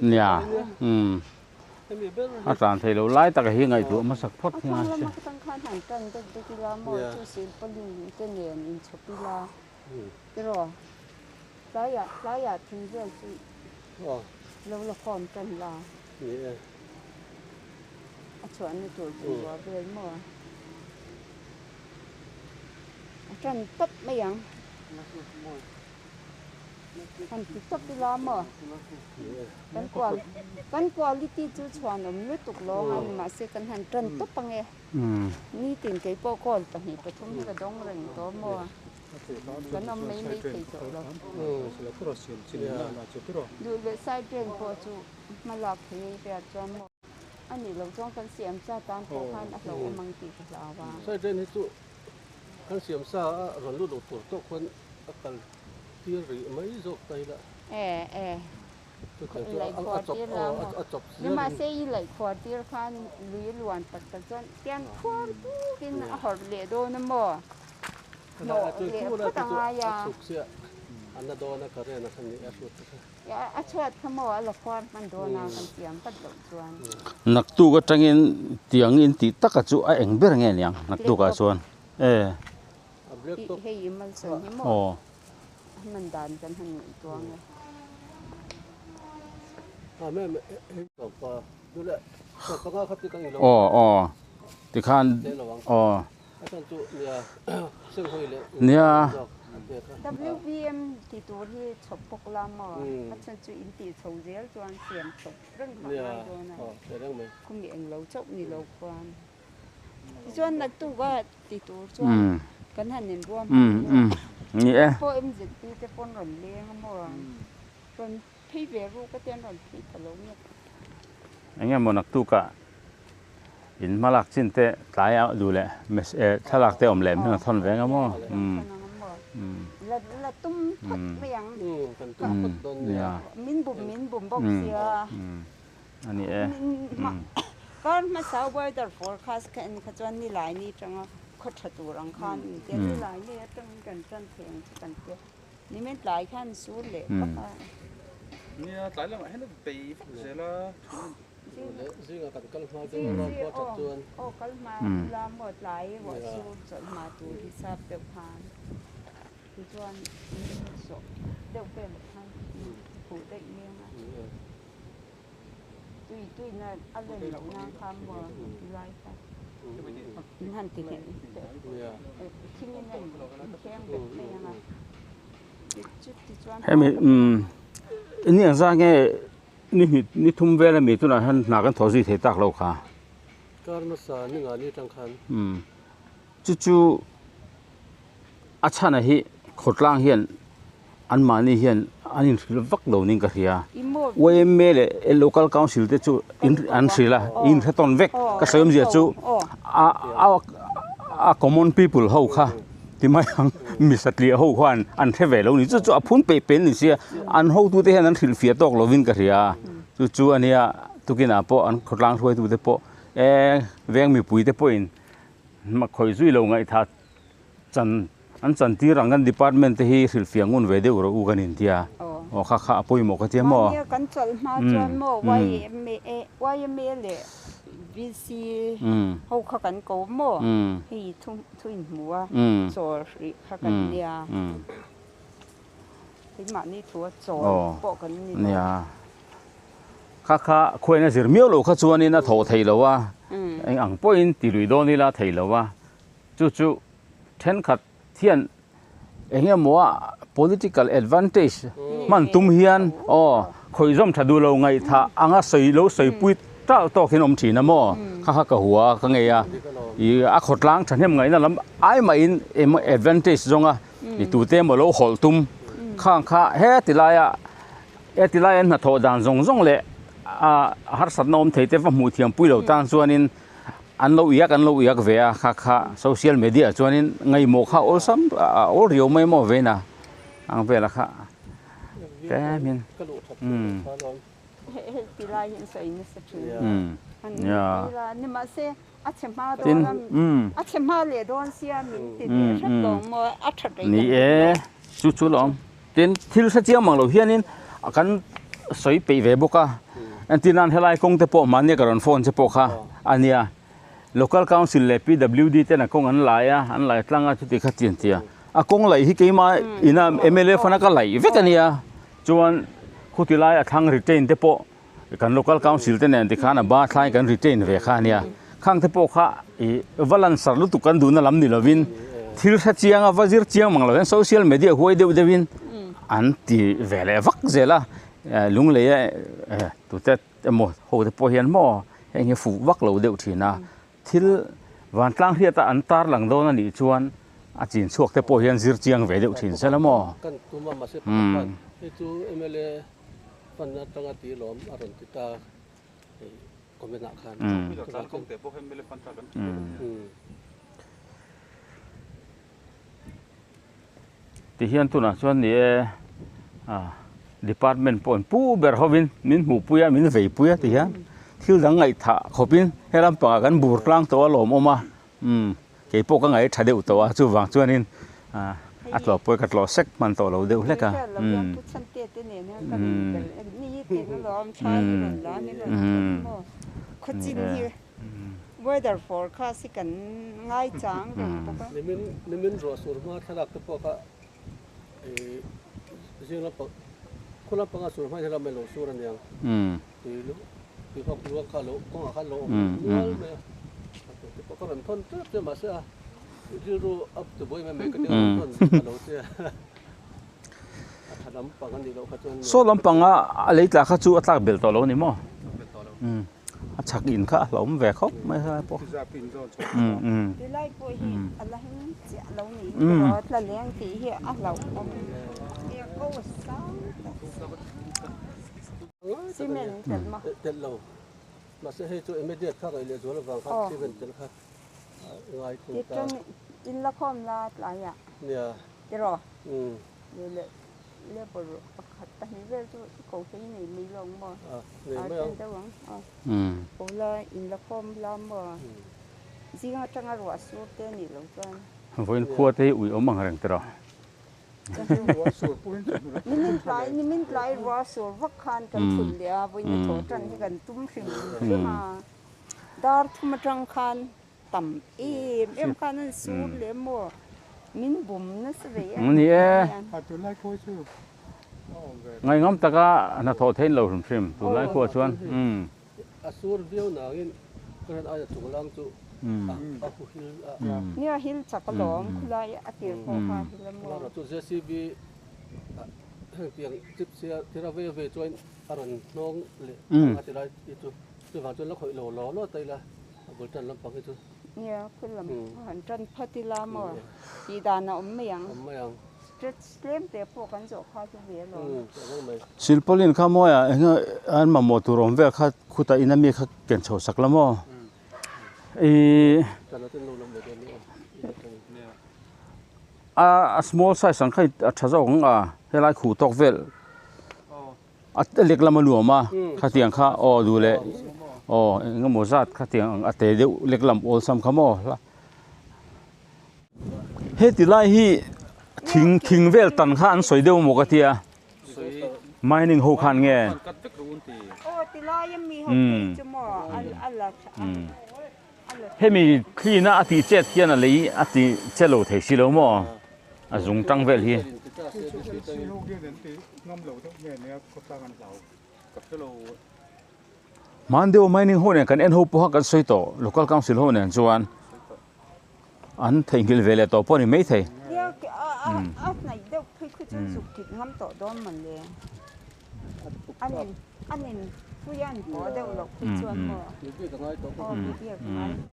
Nia umm a tlan thei lo lai tak hi ngaihtuah hmasak phawt hi ngai se. Han ti tawp ila maw? Kan qual kan quality chu chhuanawm lutuk lawng a ni mahse kan han tan tawp ang e. Nitin kei pawh call pahnih pathum hi ka dawng reng tawh maw? Kan awm mai mai thei tawh lo. Duh leh side drain pawh chu hma lak thei ei vel chuan maw? A nih loh chuan kan siam sa tan pawh khan a hlauhawm ang tih ka hlau a. Side drain hi chu kan siam sa a rawn lut loh tur tawk khuan a kal tir rih mai zawk ta ila. E e laih khuar tir la maw? Ni mahse i laih khuar tir khan lui luan tak tak chuan tian khuar tukin a hawrh leh dawn a maw? Hnawh leh phawt a ngai a. A chhuat kha maw a la khuar hman dawn a kan siam vat loh chuan. Naktuk atangin tiang in tih taka chu a eng ber nge niang naktuk ah chuan e. Hei i malsawm hi maw a hman dan kan han ngaihtuah ang e. Aw aw tikhan aw. Nia. WBM ti tur hi chhawp bawk la maw? A chhan chu in tih chho zel chuan siam chhawp reng kha a ngai dawn a. Khumi englo chauh ni lo khuan. Tichuan naktuk a ti tur chuan kan han inruam hman maw? Ni e. Pawh MZP te pawn rawn leng a maw? Rawn phei ve ruk a te an rawn phei ta lo nge. Enge maw naktuk ah In hmalak chin te tlai a duh leh thlalak te awm leh hming a thawn ve anga maw? A ni e. Zingah kan kal hma deuh a, khua that chuan. Aw kal hma ila maw tlai ruah sur chawlh hma tur hi sap deuh khan tichuan sawh deuh vel ah khan khuh daih mai ang a, tui tuina a len loh nan khan maw tilai kha in han ti nghet thing in a inthleng bet mai ang a, tichuan Hemi ni ang zah nge Ni hnih ni thum vel ami tunah hian hna kan thawh zui thei tak lo kha. Kar hmasa ni nga ni atang khan. Umm chu chu a chhana hi khawtlang hian anmahni hian an inhrilh vak lo niin ka hria. YMA leh local council te chu an hrilh a inhre tawn vek ka sawi awmzia chu a a common people ho kha. Ti mai ang, mi satliah ho khuan an hre ve lo ni. Chu chu a phun peih pen ni sia, an hotute hian an hrilhfiah tawk lovin ka hria. Chu chu a nia, tukinah pawh an khawtlang hruaitute pawh e veng mipuite pawhin khawih zui lo ngaihthah chan an chan tir ang kan department te hi hrilhfiah ngun ve deuh rawh u kan intia. Aw kha kha a pawimawh ka tia maw? Mahnia kan chawlh hma chuan maw YMA leh VC ho kha kan ko maw? Hei thu Thu inhmu a, chawl hrih kha kan nia. Keimahni thu a chawl pawh kan ni lo. Nia. Kha kha khuain a zir miau lo kha chuanin a thawh thei lo a, eng ang pawhin ti lui dawn ila thei lo a. Chu chu thenkhat hian eng emaw a political advantage hman tum hian aw khawihzawm tha duh lo ngaihthah anga sawi lo sawipui tal tawk hian awm thin a maw kha kha ka hua ka ngei a ih a khawtlang thahnem ngaihna lam ai mahin emaw advantage zawnga i tute emaw lo hawlh tum khang kha heti laia heti laia an hnathawh dan zawng zawng leh a harsatna awm thei te va hmuh thiam pui lo tan chuanin. An lo iak an lo iak ve a, kha kha social media ah chuanin ngaihmawh kha awlsam awl riau mai maw vein a ang vel a kha tlemin umm. Tin umm umm ni e chu chu lawm. Tin, thil hre chiang mang lo hianin kan sawi peih ve bawk a. Entir nan helai kawng te pawh mahnia ka rawn phone che pawh kha a nia. Local Council leh PWD ten a kawng an lai a, an lai tlang a chuti kha tian tia. A kawng laih hi keimah ina mla fana ka laih vek a nia. Chuan khuti lai a thlang retain te pawh kan Local Council te nen tikhan a ba thlai kan retain ve kha a nia. Khang te pawh kha ih va lansar lutuk kan duhna lam ni lovin thil hre chiang a va zir chiang mang lo hian social media huai deuh deuhin an ti ve leh vak zel a. Lunglei a tute emaw ho te pawh hian maw heng hi fuh vak lo deuh thin a. Thil vantlang hriata an tar lang dawn a nih chuan a chin chhuak te pawh hian zir chiang ve deuh thin sela maw? Kan tum a mahse pakhat khan hei chu mla fund atanga tih lawm a rawn ti ta hei comment ah khan. Ti hian tunah chuan ni e department pawh in pu ber hovin min hmuhpui a min veipui a ti hian thil dang ngaihthah khawpin he lampangah kan bur tlang tawh a lawmawm a umm kei pawh ka ngaih tha deuh tawh a chuvang chuanin a tlawh pawh ka tlawh sek hman tawh lo deuh hlek a umm umm. Weather forecast hi kan ngaichang reng bawk a. Nimin nimin ruah sur hma thlalak te pawh kha ih zing lampang khaw lampanga sur hma hian ram lo sur aniang tui lu tui hawk luang kha lo kawngah khan lo awm nual mai a a tui te pawh ka rawn thawn tep che mahse a rilru a ti buai mai mai ka ti a rawn thawn zing ta lo che a tha lampang anih loh kha chuan Saw lampanga a lei tla kha chu a tlak belh tawh lo a ni maw? A chhak in kha a hlauhawm ve khawp mai helai pawh. Tilai pawh hi a la him chiah lo niin ka hria a, tla leng tih hi a hlauhawm. Ko a sang tak. Cement telh maw? Telh lo. Mahse hei chu immediate kha ngaih leh zual avang khan cement telh kha ngai thung ta. Tichuan in la khawm la tlaiah. Nia. Tiraw? Leh Labour pakhat pahnih vel chu i ko hlei nei mai lo ang maw? Nei mai ang. Deuh ang. Ko la in la khawm la maw? Zing atanga ruah sur te a nih loh chuan. Vawiin khua te hi ui awm ang reng tiraw? Nimin tlai nimin tlai ruah sur vak khan kan thulh leh a, vawiin a thaw tan hi kan tum hrim hrim a. Dar thum atang khan Tam em em khan an sur leh maw min bum nasa ve em Ni e. A tunlai khua chu a awm ve. Ngaihngam taka hnathawh theih lo hrim hrim tunlai khua chuan umm. A sur viau nangin ka ran aia chunglang chu a hu hil a. Nia hil chak alawm khulai a tir pawh kha hil a maw. Chu JCB heng tiang chip sia thira vei vei chuan a rawn hnawng leh a ti lai chu chuvang chuan la khawih lo law law ta ila. A bul tan lampang hi chu. Nia, khul lam han tan phat ila maw? Tih dan a awm mai ang. Awm mai ang. Stretch tlem te pawh kan zawh kha chu ve alawm. Awm mai. Silpaulin kha mawiah eng nge an mamawh tur awm vel kha khutah in ami kha ken chho sak la maw? Ih. A small size ang kha a tha zawk ang a, helai khuh tawk vel. A lek lam a nuam a khatiang kha aw duh leh aw eng emaw zat khatiang ang a te deuh lek lam awlsam kha maw heti lai hi thing thing vel tan kha an sawi deuh maw ka tia mining ho khan nge hemi clean a a tih chet hian a lei a ti che lo thei si lo maw a zung tang vel hi. Hman deuh mining ho nen kan en ho pawha kan sawi tawh local council ho nen chuan an theihnghilh ve leh tawh pawh a ni maithei.